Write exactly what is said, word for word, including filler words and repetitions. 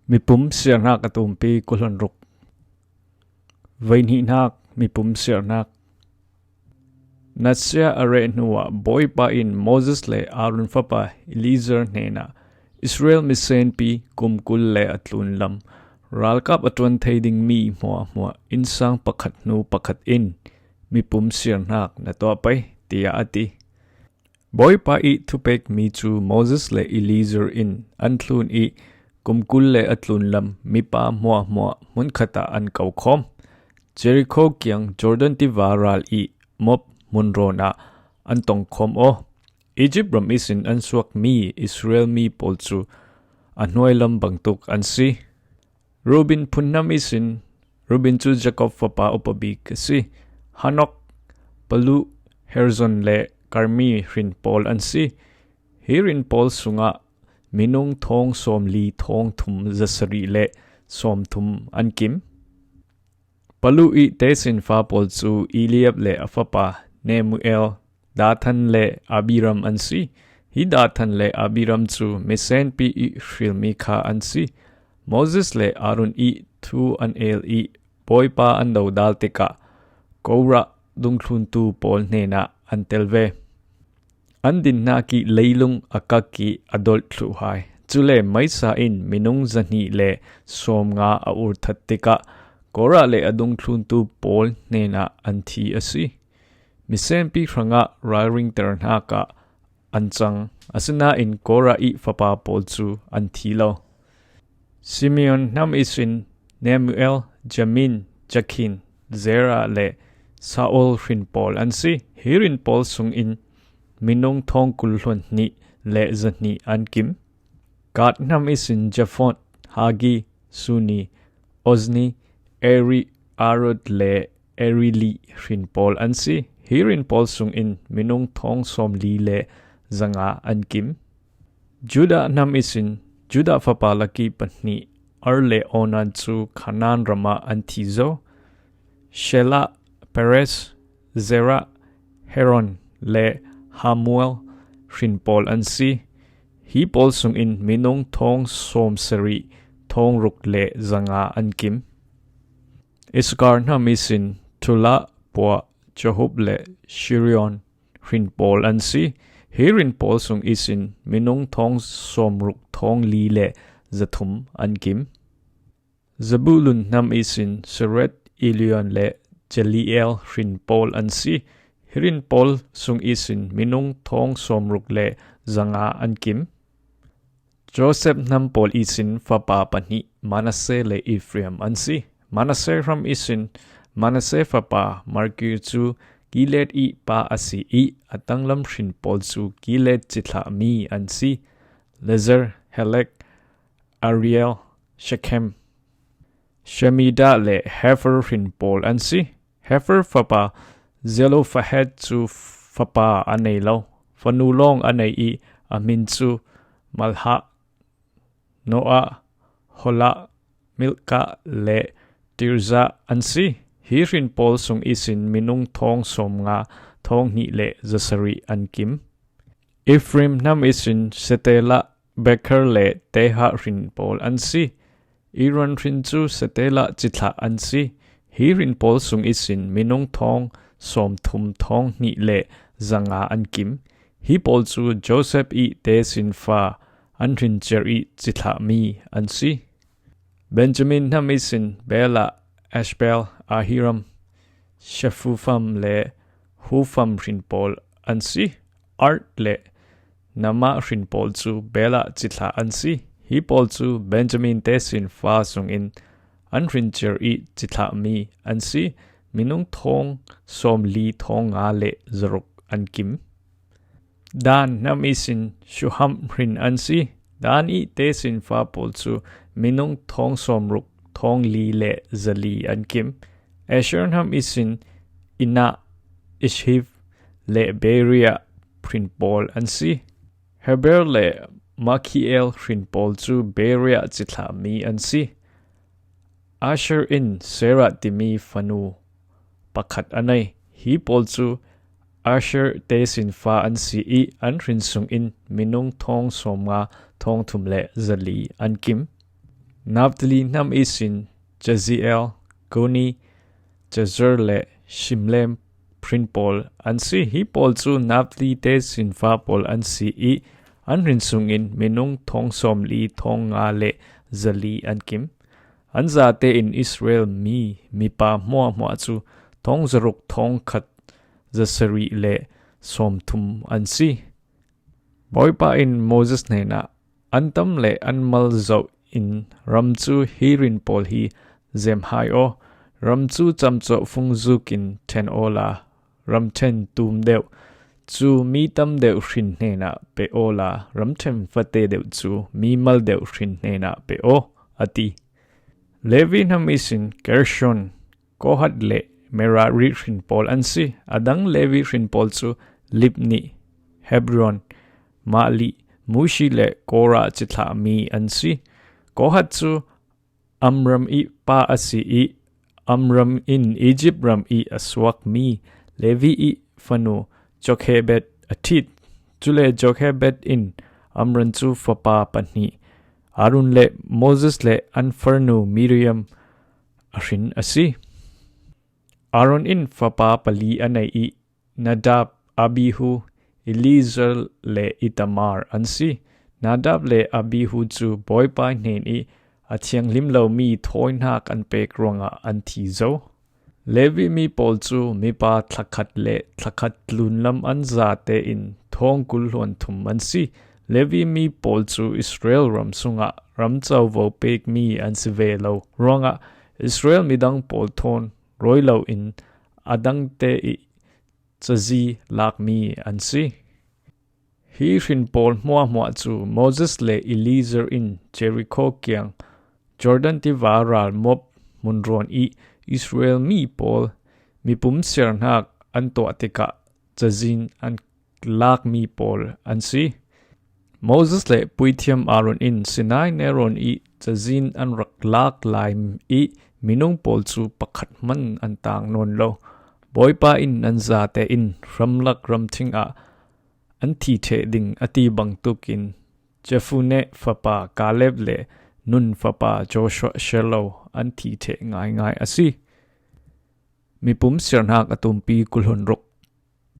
Mipum siarnak a tumpi kul hluan ruk. Veihnihnak, mipum siarnak. Natsia a reh hnuah Bawipa in Moses le Aaron fapa Eleazar hnenah Israel misenpi kum kul le a tlunlam ralkap a ṭuan thei ding mi hmuahhmuah innsang pakhat hnu pakhat in mipum siarnak na tuah pei, tiah a ti. Bawipa ih thupekmi cu Moses le Eleazar in an thlun ih kum kul le a tlunlam mipa hmuahhmuah hmunkhat ah an ko khawm. Jericho kiang Jordan tiva ral ih Moab hmunrawn ah an tong khawm aw. Egypt ram ihsin an suakmi Israel mi pawl cu a hnuailam bangtuk an si. Reuben phunhnam ihsin, Reuben cu Jakob fapa upa bik a si. Hanok, Palu, Hezron le Karmi hrin pawl an si. Hi hrin pawl sungah minung thawng sawmli thawng thum zasarih le sawmthum an kim. Palu ih tesinfa pawl cu Eliab le a fapa Nemuel, Dathan le Abiram an si. Hi Dathan le Abiram cu misenpi ih hrilmi kha an si. Moses le Aaron ih thu an el ih Bawipa an dodal tikah Korah dungthluntu pawl hnenah an tel ve. An dinnak ih leilung a kak ih a dolh thluh hai. Cule meisa in minung zahnih le sawmnga a urthat tikah Korah le a dungthluntu pawl hnenah an thi a si. Misenpi hrangah ralringter hnakah an cang, asinain Korah ih fapa pawl cu an thi lo. Simeon hnam ihsin Nemuel, Jamin, Jakhin, Zera le Saul hrin pawl an si. Hi hrin pawl sungin minung thawng kul hluan hnih le zahnih an kim. Gad hnam ihsin Japhon, Hagi, Suni, Ozni, Eri, Arod le Erili hrin pawl an si. Hi hrin pawl sungin minung thawng sawmli le zanga an kim. Judah hnam ihsin Judah fapa laki pahnih Ar le Onan cu Kanaan ramah an thi zo. Shelah, Perez, Zerah, Heron le Hamuel hrin pawl an si. Hi pawl sungin minung thawng sawmsarih thawng ruk le zanga an kim. Issakar hnam ihsin Tola, Puah, Jahub le Shirion hrin pawl an si. Hi hrin pawl sung ihsin minung thawng sawmruk thawng li le zathum an kim. Zebulun hnam ihsin Sered, Elion le Jeliel hrin pawl an si. Hi hrin pawl sung ihsin minung thawng sawmruk le zanga an kim. Joseph hnam pawl ihsin fapa pahnih Manasseh le Ephraim an si. Manasseh hram ihsin Manasseh fapa Makir cu Gilead ih pa a si ih a tanglam hrin pawl cu Gilead cithlahmi an si. Lazer, Helek, Ariel, Shekhem, Shemidah le Hepher hrin pawl an si. Hepher fapa Zelophehad cu fapa a nei lo. Fanu lawng a nei ih a hmin cu Malhah, Noah, Holah, Milkah le Tirzah an si. Hi hrin pawl sung ihsin minung thawng sawmnga thawng hnih le zasarih an kim. Ephraim hnam ihsin Shetelah, Beker le Tehah hrin pawl an si. Iran hrin cu Shetelah cithlah an si. Hi hrin pawl sung ihsin minung thawng sawmthum thawng hnih le zanga an kim. Hi pawl cu Joseph ih tesinfa an hrincer ih cithlahmi an si. Benjamin hnam ihsin Bela, Ashbel, Ahiram, Shefufam le Hufam hrin pawl an si. Ard le Namah hrin pawl cu Bela cithlah an si. Hi pawl cu Benjamin tesinfa sungin an hrincer ih cithlahmi an si. Minung thawng sawmli thawng nga le zaruk an kim. Dan hnam ihsin Shuham hrin an si. Dan ih tesinfa pawl cu minung thawng sawmruk thawng li le zali an kim. Asher hnam ihsin Inah, Ishhiv le Beria hrin pawl an si. Heber le Makhiel hrin pawl cu Beria cithlahmi an si. Asher in Serah timi fanu pakhat a nei. Hi pawl cu Asher tesinfa an si ih an hrin sungin minung thawng sawmnga thawng thum le zali an kim. Naphtali hnam ihsin Jahzeel, Guni, Jezer le Shillem hrin pawl an si. Hi pawl cu Naphtali te sinfa pawl an si i an hrin sungin minung thong sawmli thong nga le zali an kim. An zate in Israel mi mipa hmuahhmuah cu thong zaruk thong khat zasarih le sawmthum an si. Bawipa in Moses hnenah, "An tam le an mal zoh in ram cu hi hrin pawl hi zem hai aw. Ram cu camcawh fung zukin ṭhen awla, ram ṭhen tum deuh cu mi tam deuh hrin hnenah pe awla, ram ṭhen fate deuh cu mi mal deuh hrin hnenah pe aw," a ti. Levi hnam ihsin Gershon, Kohat le Merari hrin pawl an si. A dang Levi hrin pawl cu Libni, Hebron, Mahli, Mushi le Kora cithlah mi an si. Kohat cu Amram i pa a si i Amram in Izipt ram i a suakmi Levi i fanu Jochebed a ṭhit. Cule Jochebed in Amram cu fapa pahnih, Aaron le Moses le an farnu Miriam a hrin a si. Aaron in fapa pali a nei i Nadab, Abihu, Eleazar le Ithamar an si. Nadab le Abihu cu Bawipa hnen i a thianghlim lomi thawinak an pek ruangah an thi zo. Levi mi pawl cu mipa thlakhat le thlakhat tlunlam an zate in thawng kul hluan thum an si. Levi mi pawl cu Israel ram sungah ram covo pekmi an si ve lo ruangah Israel midang pawl thawn rawi loin a dangte i cazi lakmi an si. Hi hrin pawl hmuahhmuah cu Moses le Eleazar in Jericho kiang Jordan tiva ralmop hmunrawn i Israel mi pawl mipum siarnak an tuah tikah cazin an lakmi pawl an si. Moses le puithiam Aaron in Sinai nelrawn i cazin an rak lak lai i minung pawl cu pakhat hmanh an tang nawn lo. Bawipa in nan zate in hramlak ramṭhing ah an thi ṭheh ding a ti bangtuk in Jephunneh fapa Kaleb le Nun fapa Joshua si lo an thi ṭheh ngaingai a si. Mipum siarnak a tumpi kul hluan ruk.